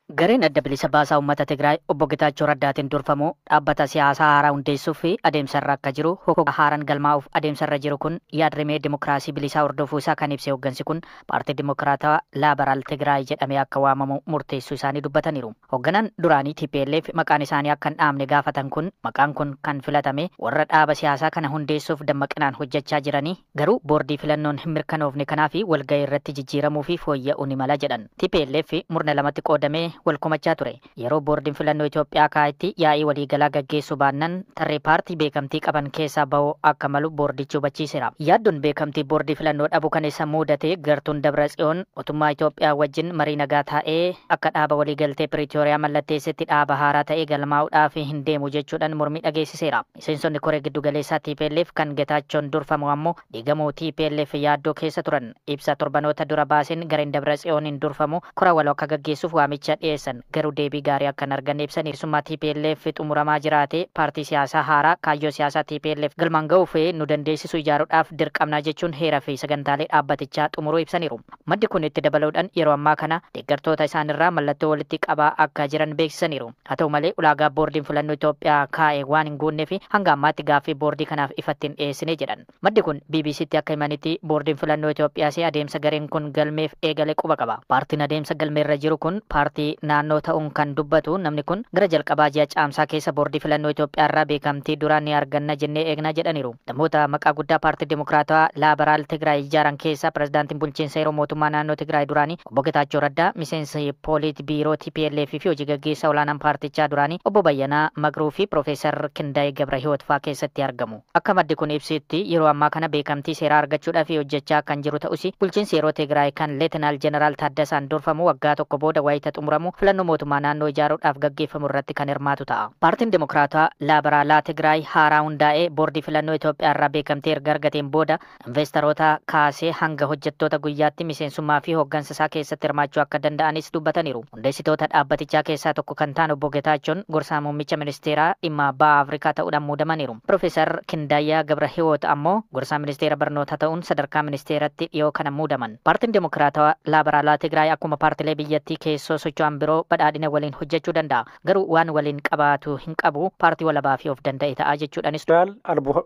Gareen Adda Bilisa Baasaa Uummata Tigraay Obbo Getaachoo Raddaatiin durfamu dhaabbata siyaasaa haaraa hundeessuuf adeemsarra akka jiru haaraan galmaa'uuf adeemsarra jiru kun yaadrimee dimokiraasii bilisaa hordofuu isaa kan ibse hooggansi kun Paartii Dimokiraatawaa Laabaraal Tigraay jedhamee akka waamamu murteessuu isaanii dubbataniiru. Hoogganaan duraanii TPLF maqaan isaanii akka hin dhaamne gaafatan kun maqaan kun kan filatame warra dhaaba siyaasaa kana hundeessuuf dammaqinaan hojjechaa jiranii garuu boordii filannoon hin mirkanoofne kanaaf walgahii irratti jijjiiramuu fi fooyya'uu ni mala jedhan. TPLF murna lamatti qoodamee wal komachaa ture. Yeroo boordiin filannoo Itoophiyaa kaa'etti yaa'ii waliigalaa gaggeessuu baannaan tarree paartii beekamtii qaban keessaa bahuu akka malu boordichi hubachiiseera. Yaaddoon beekamtii boordii filannoo dhabu kan isa mudate gartuun Dabra Tsiyoon mootummaa Itoophiyaa wajjin marii nagaa taa'ee akka dhaaba waliigaltee Piriitooriyaa mallatteessetti dhaaba haaraa ta'ee galmaa'uudhaaf hin deemu jechuudhaan mormii dhageessiseera. Miseensonni koree giddugaleessaa TPLF kan Getaachoon durfamu ammoo diigamuu TPLF yaaddoo keessa turan. Ibsa torbanoota dura baaseen gareen Dabra Tsiyooniin durfamu kora waloo akka gaggeessuuf waamicha dhiyeessan garuu deebii gaarii akka hin arganne ibsaniiru. Keessumaa TPLF xumuramaa jiraate paartii siyaasaa haaraa kaayyoo siyaasaa TPLF galmaan ga'uuf nu dandeessisu ijaaruudhaaf dirqamnaa jechuun heera fi sagantaalee dhaabbatichaa xumuruu ibsaniiru. Maddi kun itti dabaluudhaan yeroo ammaa kana deeggartoota isaanirraa mallattoo walitti qabaa akka jiran beeksisaniiru. Haa ta'u malee ulaagaa boordiin filannoo Itoophiyaa kaa'e waan hin guunneef hanga ammaatti gaaffii boordii kanaaf ifatti hin dhiyeessine jedhan. Maddi kun BBCtti akka himanitti boordiin filannoo Itoophiyaas adeemsa gareen kun galmeef eegale quba qaba. Paartiin adeemsa galmeerra jiru kun paartii naannoo ta'uun kan dubbatu namni kun gara jalqabaa ji'a Caamsaa keessa boordii filannoo Itoophiyaa irraa beekamtii duraa ni arganna jennee eegna jedhaniiru. Namoota maqaa guddaa Paartii Dimokiraatawaa Laabaraal Tigraay ijaaran keessaa pirezidaantiin bulchiinsa yeroo mootummaa naannoo Tigraay duraanii Obbo Getaachoo Raddaa, miseensi Poolit Biiroo TPLF fi hojii gaggeessaa olaanaan paartichaa duraanii Obbo Bayyanaa Magruu fi Piroofeesar Kindaayee Gabrahiwoot fa'aa keessatti argamu. Akka maddi kun ibsutti yeroo ammaa kana beekamtii seeraa argachuudhaaf hojjechaa kan jiru ta'us bulchiinsi yeroo Tigraay kan Leetinaal Jeneraal Taaddasaan durfamu waggaa tokko booda wayita xumuramu filannoo mootummaa naannoo ijaaruudhaaf gaggeeffamu irratti kan hirmaatu ta'a. Paartiin Dimokiraataa Laabaraalaa Tigraay haaraa hundaa'ee boordii filannoo Itoophiyaa irraa beekamtii erga argateen booda investoroota kaasee hanga hojjettoota guyyaatti miseensummaa fi hooggansa isaa keessatti hirmaachuu akka danda'anis dubbataniiru. Hundeessitoota dhaabbatichaa keessaa tokko kan ta'an Obbo Getaachoon gorsaa muummicha ministeeraa dhimma baha Afrikaa ta'uudhaan muudamaniiru. Piroofeesar Kindaayyaa Gabrahiwoot ammoo gorsaa ministeera barnootaa ta'uun sadarkaa ministeeratti dhiyoo kana muudaman. Paartiin Dimokiraatawaa Laabaraalaa Tigraay akkuma paartilee biyyattii keessoo socho'an biroo badhaadhina waliin hojjechuu danda'a. Garuu waan waliin qabaatu hin qabu, paartii walabaa fi of danda'e ta'a jechuudhaanis. Jeneraal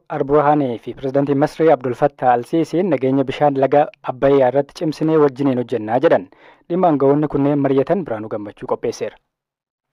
Alburhaanii fi pirezidaantiin Masrii Abdul Fattah Alsiisiin nageenya bishaan laga Abbayyaa irratti cimsinee wajjiniin hojjennaa jedhan. Dhimma aangawoonni kunneen mari'atan Biraanuu Gammachuu qopheesseera.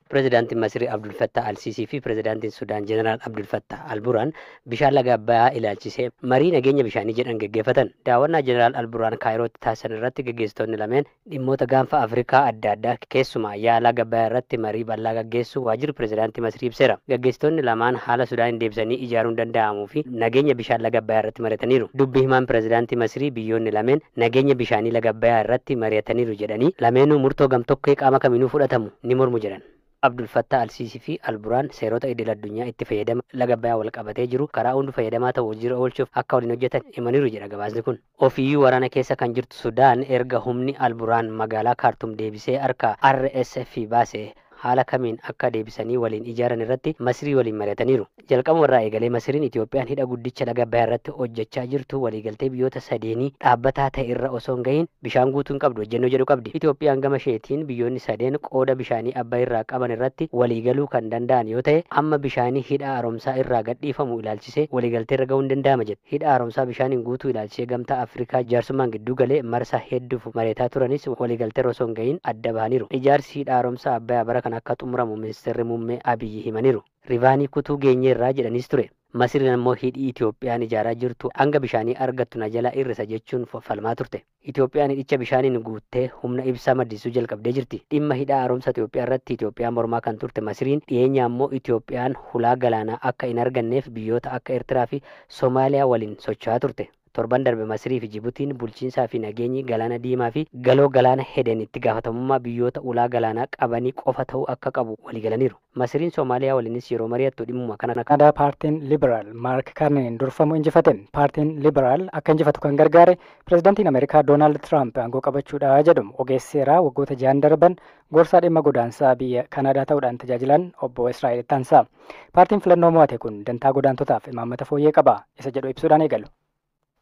Pirezidaantiin Masrii Abdul Fattah Alsiisii fi Pirezidaantiin Sudaan Jeneraal Abdul Fattah Alburhaan bishaan laga Abbayyaa ilaalchisee marii nageenya bishaanii jedhan gaggeeffatan. Daawwannaa Jeneraal Alburhaan Kaayirootti taasisan irratti gaggeessitoonni lameen dhimmoota gaanfa Afrikaa adda addaa keessumaa yaa'aa laga Abbayyaa irratti marii bal'aa gaggeessuu waajjirri Pirezidaantii Masrii ibseera. Gaggeessitoonni lamaan haala Sudaan deebisanii ijaaruun danda'amuu fi nageenya bishaan laga Abbayyaa irratti mari'ataniiru. Dubbi himaan Pirezidaantii Masrii biyyoonni lameen nageenya bishaanii laga Abbayyaa irratti mari'ataniiru jedhanii lameenuu murtoo gamtokkee qaama kamiinuu fudhatamu ni mormu jedhan. Abdul Fattah Alsiisii fi Alburhaan seerota idil addunyaa itti fayyadama laga Abbayyaa wal qabatee jiru karaa hundi fayyadamaa ta'u hojiirra oolchuuf akka waliin hojjetan himaniiru jedha gabaasni kun. Ofiiyyuu waraana keessa kan jirtu Sudaan erga humni Alburhaan magaalaa Kaartum deebisee harka RSF baase haala kamiin akka deebisanii waliin ijaaran irratti Masrii waliin mari'ataniiru. Jalqabuma irraa eegalee Masriin Itoophiyaan hidha guddicha laga Abbayyaa irratti hojjechaa jirtu waliigaltee biyyoota sadeenii dhaabbataa ta'e irra osoo hin gahin bishaan guutuu hin qabdu hojjennoo jedhu qabdi. Itoophiyaan gama isheetiin biyyoonni sadeen qooda bishaanii Abbayyaa irraa qaban irratti waliigaluu kan danda'an yoo ta'e amma bishaanii hidha haaromsaa irraa gadhiifamu ilaalchisee waliigaltee irra ga'uu hin danda'ama jedhe. Hidha haaromsaa bishaaniin guutuu ilaalchisee Gamtaa Afrikaa jaarsummaan gidduu galee marsaa hedduuf mari'ataa turanis waliigaltee irra osoo hin gahin adda bahaniiru. Ijaarsi hidha haaromsaa Abbayyaa bara kan akka xumuramu ministeerri muummee Abiyyi himaniiru. Rivaanii kutuu geenyeerraa jedhanis ture. Masriin ammoo hidhii Itoophiyaan ijaaraa jirtu hanga bishaanii argattu na jalaa hir'isa jechuun falmaa turte. Itoophiyaan hidhicha bishaaniin guuttee humna ibsaa maddisiisuu jalqabdee jirti. Dhimma hidha haaromsa Itoophiyaa irratti Itoophiyaan mormaa kan turte Masriin dhiyeenya ammoo Itoophiyaan hulaa galaanaa akka hin arganneef biyyoota akka Eertiraa fi Somaaliyaa waliin socho'aa turte. Torban darbe Masrii fi Jibuutiin bulchiinsaa fi nageenyi galaana diimaa fi galoo galaana Heden itti gaafatamummaa biyyoota ulaa galaanaa qabanii qofa ta'uu akka qabu waliigalaniiru. Masriin Somaaliyaa waliinis yeroo mari'attu dhimmuma kana. Kanaadaa paartiin Liberaal Maark Kaarniin durfamu injifate. Paartiin Liberaal akka injifatu kan gargaare pirezidaantiin Ameerikaa Doonaald Tiraamp aangoo qabachuudha jedhamu ogeessi seeraa waggoota 6 darban gorsaa dhimma godaansaa biyya Kanaadaa ta'uudhaan tajaajilan Obbo Israa'el Taansaa. Paartiin filannoo mo'ate kun dantaa godaantotaaf imaammata fooyyee qaba isa jedhu ibsuudhaan eegalu.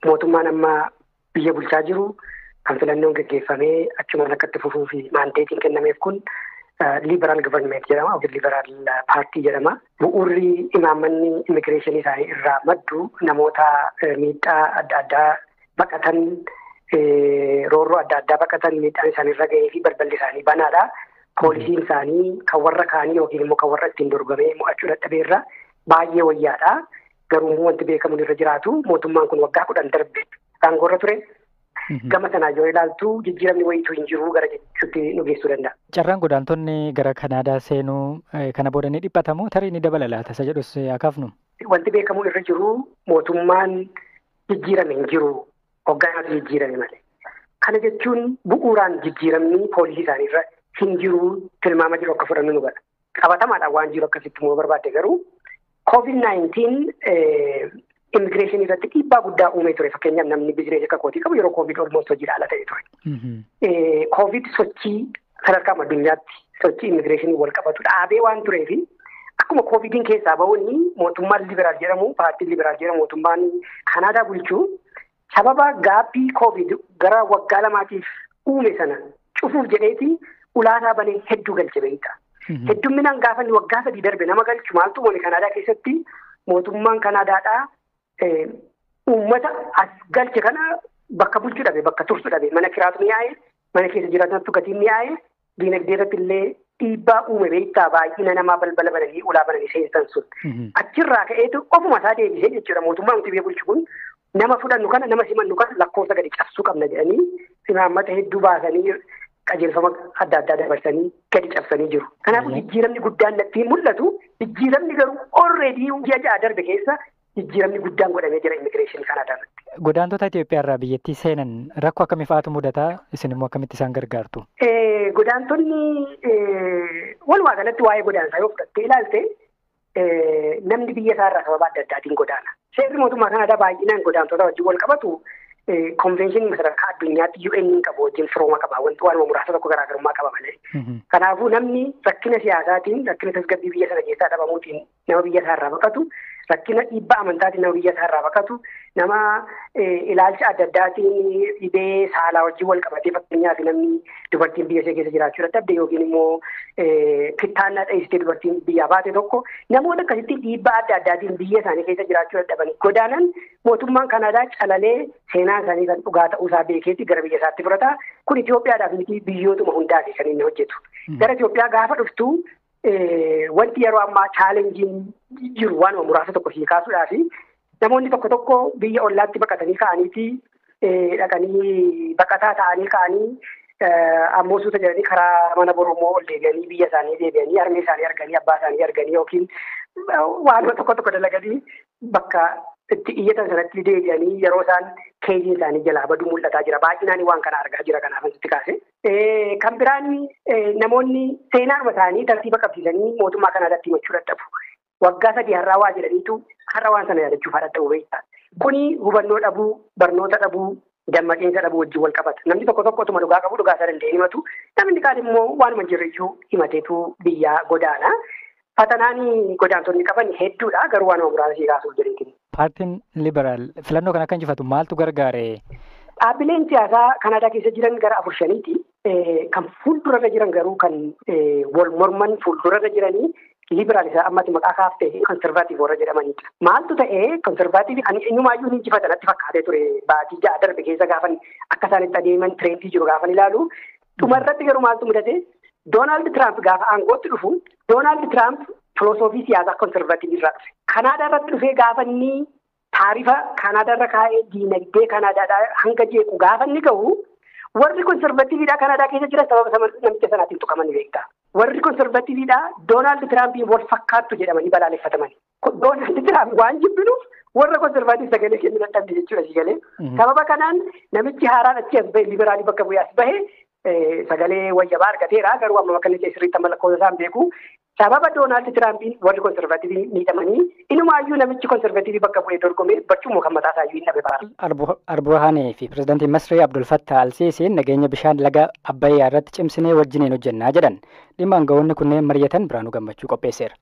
Mootummaan amma biyya bulchaa jiru kan filannoon gaggeeffamee achumaan akka itti fufuu fi maandeetiin kennameef kun Liberal government jedhama yookiin Liberal Party jedhama. Bu'uurri imaammanni immigireeshinii isaanii irraa maddu namoota miidhaa adda addaa baqatan, roorroo adda addaa baqatan, miidhaan isaanii irra ga'ee fi balballi isaanii banaadha. Poolisiin isaanii kan warra kaanii yookiin immoo kan warra ittiin dorgomee mo'achuu dadhabeerra baay'ee wayyaadha. Garuu immoo wanti beekamuun irra jiraatu mootummaan kun waggaa 10 darbe aangoorra ture. Gama sanaa yoo ilaaltu jijjiiramni wayiitu hin jiru gara jechuutti nu geessuu danda'a. Carraan godaantonni gara Kanaadaa seenuu kana booda ni dhiphatamu, tarii ni dabala laata isa jedhus akaafnu. Wanti beekamu irra jiru mootummaan jijjiirame hin jiru, hogganatu jijjiirame malee. Kana jechuun bu'uuraan jijjiiramni poolisii isaanii irra hin jiru tilmaama jiru akka fudhannu nu godha. Qabatamaadhaan waan jiru akkasitti immoo barbaadde garuu COVID-19 immigireeshinii irratti dhiibbaa guddaa uumee ture. Fakkeenyaaf namni bizineesii akka kootii qabu yeroo COVID almost hojii ala ta'e ture. COVID sochii sadarkaa addunyaatti sochii immigireeshinii wal qabatu dhaabee waan tureefi akkuma COVIDiin keessaa ba'uun mootummaan Liberaal jedhamu, paartiin Liberaal jedhamu mootummaan Kanaadaa bulchuu sababa gaaffii COVID gara waggaa 2tiif uume sana cufuuf jedheeti ulaasaa banee hedduu galche beekta. Heddumminaan gaafa inni waggaa 3 darbe nama galchu maaltu uumame Kanaadaa keessatti? Mootummaan Kanaadaadhaa uummata as galche kana bakka bulchuu dhabe, bakka tursu dhabe, mana kiraatu mi'aaye, mana keessa jiraatantu gatiin mi'aaye, diinagdee irratti illee dhiibbaa uume beektaa baay'ina namaa balbala bananii ulaa bananii seensan sun. Achirraa ka'eetu ofuma isaa deebisee jechuudha. Mootummaan nuti biyya bulchu kun nama fudhannu kana, nama simannu kana lakkoofsa gadi cabsuu qabna jedhanii imaammata hedduu baasanii qajeelfama adda addaa dabarsanii gadi cabsanii jiru. Kanaafuu jijjiiramni guddaan natti mul'atu, jijjiiramni garuu already ji'a 6 darbe keessa jijjiiramni guddaan godhamee jira immigireeshinii Kanaadaa irratti. Godaantota Itoophiyaa irraa biyyattii seenan rakkoo akkamii fa'aatu mudataa? Isin immoo akkamitti isaan gargaartu? Godaantonni walumaa galatti waa'ee godaansaa yoo fudhattee ilaalte namni biyya isaa irraa sababa adda addaatiin godaana. Seerri mootummaa Kanaadaa baay'inaan godaantota wajjin wal qabatu konvenshinii sadarkaa addunyaatti UN qabu wajjin firooma qaba. Wanti waanuma muraasa tokko garaagarummaa qaba malee. Kanaafuu namni rakkina siyaasaatiin, rakkina tasgabbii biyya sana keessaa dhabamuutiin nama biyya isaa irraa baqatu, rakkina dhiibbaa amantaatiin nama biyya isaa irraa baqatu, nama ilaalcha adda addaatiin dhibee saalaa wajjin wal qabatee fakkeenyaaf namni dubartiin biyya ishee keessa jiraachuu dadhabde yookiin immoo kittaannaa dheessitee dubartiin biyyaa baate tokko, namoota akkasitti dhiibbaa adda addaatiin biyya isaanii keessa jiraachuu dadhabanii godaanan mootummaan Kanaadaa calalee seenaa isaanii kan dhugaa ta'uusaa beekeeti gara biyya isaatti fudhata. Kun Itoophiyaadhaaf miti, biyyootuma hundaati kan inni hojjetu. Gara Itoophiyaa gaafa dhuftu wanti yeroo ammaa chaalenjiin jiru waanuma muraasa tokko sii kaasuudhaa fi namoonni tokko tokko biyya ollaatti baqatanii ka'aniiti dhaqanii baqataa ta'anii ka'anii ammoo suuta jedhanii karaa mana Oromoo ol deebi'anii biyya isaanii deebi'anii harmee isaanii arganii abbaa isaanii arganii yookiin waanuma tokko tokko dalaganii bakka itti iyyatan sanatti deebi'anii yeroo isaan keejiin isaanii jalaa baduu mul'ataa jira. Baay'inaan waan kana argaa jira, kanaaf sitti kaase. Kan biraan namoonni seenaanuma isaanii tartiiba qabsiisanii mootummaa Kanaadaatti himachuu dadhabu. Waggaa 3 har'aa waa jedhaniitu har'a waan sana yaadachuuf dadhabu beektaa. Kuni hubannoo dhabuu, barnoota dhabuu, dammaqinsa dhabuu wajjin wal qabata. Namni tokko tokko otuma dhugaa qabu dhugaa isaa danda'ee himatu. Namni kaan immoo waanuma jirreyyuu himateetu biyyaa godaana. Fatanaan godaantonni qaban hedduudha, garuu waanuma muraasa sii kaasuuf jedheetiin. Paartiin Liberaal filannoo kana akka injifatu maaltu gargaare? Dhaabbileen siyaasaa Kanaadaa keessa jiran gara 4 5ti. Kan fuuldurarra jiran garuu kan wal morman fuuldurarra jiranii Liberaal isa ammatti maqaa kaaftee Conservative warra jedhamanidha. Maaltu ta'ee Conservative ani eenyumaayyuu ni injifatan natti fakkaatee ture baatii 6 darbe keessa gaafan akka isaan itti adeeman trendii jiru gaafan ilaalu. Dhumarratti garuu maaltu mudate? Doonaald Tiraamp gaafa aangootti dhufu Doonaald Tiraamp filosoofii siyaasaa Conservative irraa dhufe. Kanaadaa irratti dhufee gaafa inni taarifa Kanaadaa irra kaa'ee diinagdee Kanaadaadhaa hanga jeequ gaafa inni gahu warri Conservativeidhaa Kanaadaa keessa jiran sababa namicha sanaatiin tuqaman beektaa. Warri Conservativeidhaa Doonaald Tiraampiin wal fakkaattu jedhamanii balaaleffatamani. Doonaald Tiraamp waan jibbinuuf warra Conservative sagalee kennuu dadhabde jechuudha si galee. Sababa kanaan namichi haaraan achi as bahe Liberaalii bakka bu'ee as bahe sagalee wayyabaa argateera, garuu amma bakka inni sirriitti amma lakkoofsa isaan beeku. Sababa Doonaald Tiraampiin warri Conservative miidhamanii inumaayyuu namichi Conservative bakka bu'ee dorgomee barcuma kan mataa isaa iyyuu hin dhabe bara. Alburhaanii fi pirezidaantiin Masrii Abdul Fattah Alsiisiin nageenya bishaan laga Abbayyaa irratti cimsinee wajjiniin hojjennaa jedhan. Dhimma aangawoonni kunneen mari'atan Biraanuu Gammachuu qopheesseera.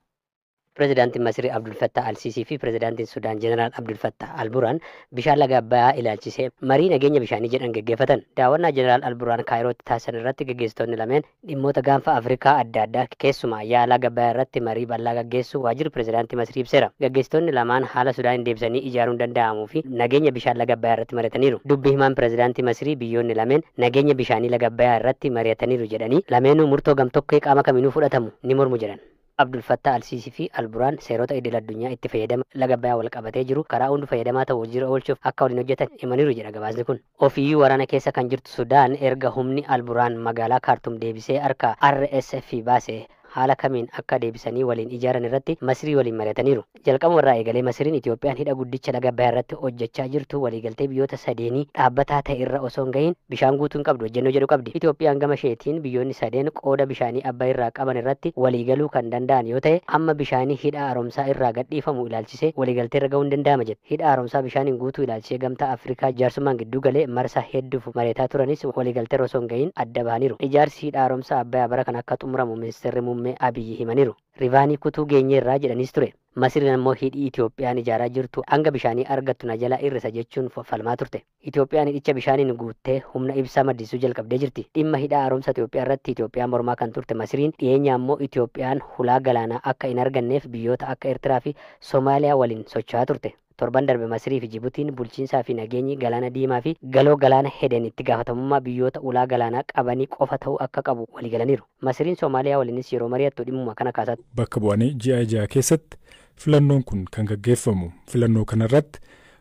Pireezidaantiin Masirii Abdul Fattah Al-Siisii fi Pireezidaantiin Sudaan Jeneraal Abdul Fattah Al-Burhaan bishaan laga Abbayyaa ilaalchisee marii nageenya bishaanii jedhan geggeeffatan. Daawwannaa Jeneraal Al-Burhaan Kaayirootti taasisan irratti geggeessitoonni lameen dhimmoota gaanfa Afrikaa adda addaa keessumaa yaa'aa laga Abbayyaa irratti marii bal'aa gaggeessuu waajjirri Pireezidaantii Masirii ibseera. Gaggeessitoonni lamaan haala Sudaan deebisanii ijaaruun danda'amuu fi nageenya bishaan laga Abbayyaa irratti mari'ataniiru. Dubbi himaan Pireezidaantii Masirii biyyoonni lameen nageenya bishaanii laga Abbayyaa irratti mari'ataniiru jedhanii lameenuu murtoo gamtokkee qaama kamiinuu fudhatamu ni mormu jedhan. Abdul Fattah Al-Siisii fi Al-Burhaan seerota idil addunyaa itti fayyadama laga Abbayyaa wal qabatee jiru karaa hundi fayyadamaa ta'u hojiirra oolchuuf akka waliin hojjetan himaniiru jedha gabaasni kun. Ofiiyyuu waraana keessa kan jirtu Sudaan erga humni Al-Burhaan magaalaa Kaartum deebisee harka RSF baase haala kamiin akka deebisanii waliin ijaaran irratti Masirii waliin mari'ataniiru. Jalqaba irraa eegalee Masiriin Itoophiyaan hidha guddicha laga Abbayyaa irratti hojjechaa jirtu waliigaltee biyyoota sadeenii dhaabbataa ta'e irra osoo hin gahin bishaan guutuu hin qabdu hojjennoo jedhu qabdi. Itoophiyaan gama isheetiin biyyoonni sadeen qooda bishaanii Abbayyaa irraa qaban irratti waliigaluu kan danda'an yoo ta'e amma bishaanii hidha haaromsaa irraa gadhiifamu ilaalchisee waliigaltee irra gahuu hin danda'ama jedhe. Hidha haaromsaa bishaaniin guutuu ilaalchisee gamtaa Afrikaa jaarsummaan gidduu galee marsaa hedduuf mari'ataa turanis waliigaltee irra osoo hin gahin adda bahaniiru. Ijaarsi hidha haaromsaa Abbayyaa bara kana akka xumuramu ministeerri muummee Abiyyi himaniiru. Rivaanii kutuu geenyeerraa jedhanis ture. Masiriin ammoo hidhii Itoophiyaan ijaaraa jirtu hanga bishaanii argattu na jalaa hir'isa jechuun falmaa turte. Itoophiyaan hidhicha bishaaniin guuttee humna ibsaa maddisiisuu jalqabdee jirti. Dhimma hidha haaromsa Itoophiyaa irratti Itoophiyaan mormaa kan turte Masiriin dhiyeenya ammoo Itoophiyaan hulaa galaanaa akka hin arganneef biyyoota akka Eertiraa fi Somaaliyaa waliin socho'aa turte. Torban darbe Masirii fi Jibuutiin bulchiinsaa fi nageenyi galaana diimaa fi galoo galaana Heden itti gaafatamummaa biyyoota ulaa galaanaa qabanii qofa ta'uu akka qabu waliigalaniiru. Masiriin Somaaliyaa waliinis yeroo mari'attu dhimmuma kana kaasaa Bakka bu'anii ji'a 6 keessatti filannoon kun kan gaggeeffamu. Filannoo kanarratti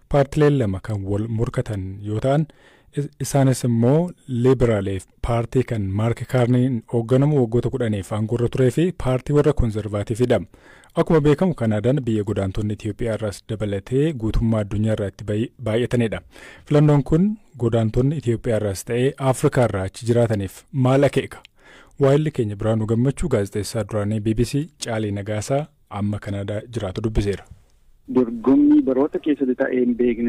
paartileen lama kan wal morkatan yoo ta'an isaanis immoo Liberaaleef paartii kan Maark Kaarniin hoogganamu waggoota 10 aangoorra turee fi paartii warra Konzervaatiifidha. Akkuma beekamu Kanaadaan biyya godaantonni Itoophiyaa irraas dabalatee guutummaa addunyaa irraa itti baay'atanidha. Filannoon kun godaantonni Itoophiyaa irraas ta'ee Afrikaa irraa achi jiraataniif maal akeeka? Waayilli keenya Biraanuu Gammachuu gaazexeessaa duraanii BBC Caalii Nagaasaa amma Kanaadaa jiraatu dubbiseera. Dorgommii baroota keessatti ta'ee hin beekne.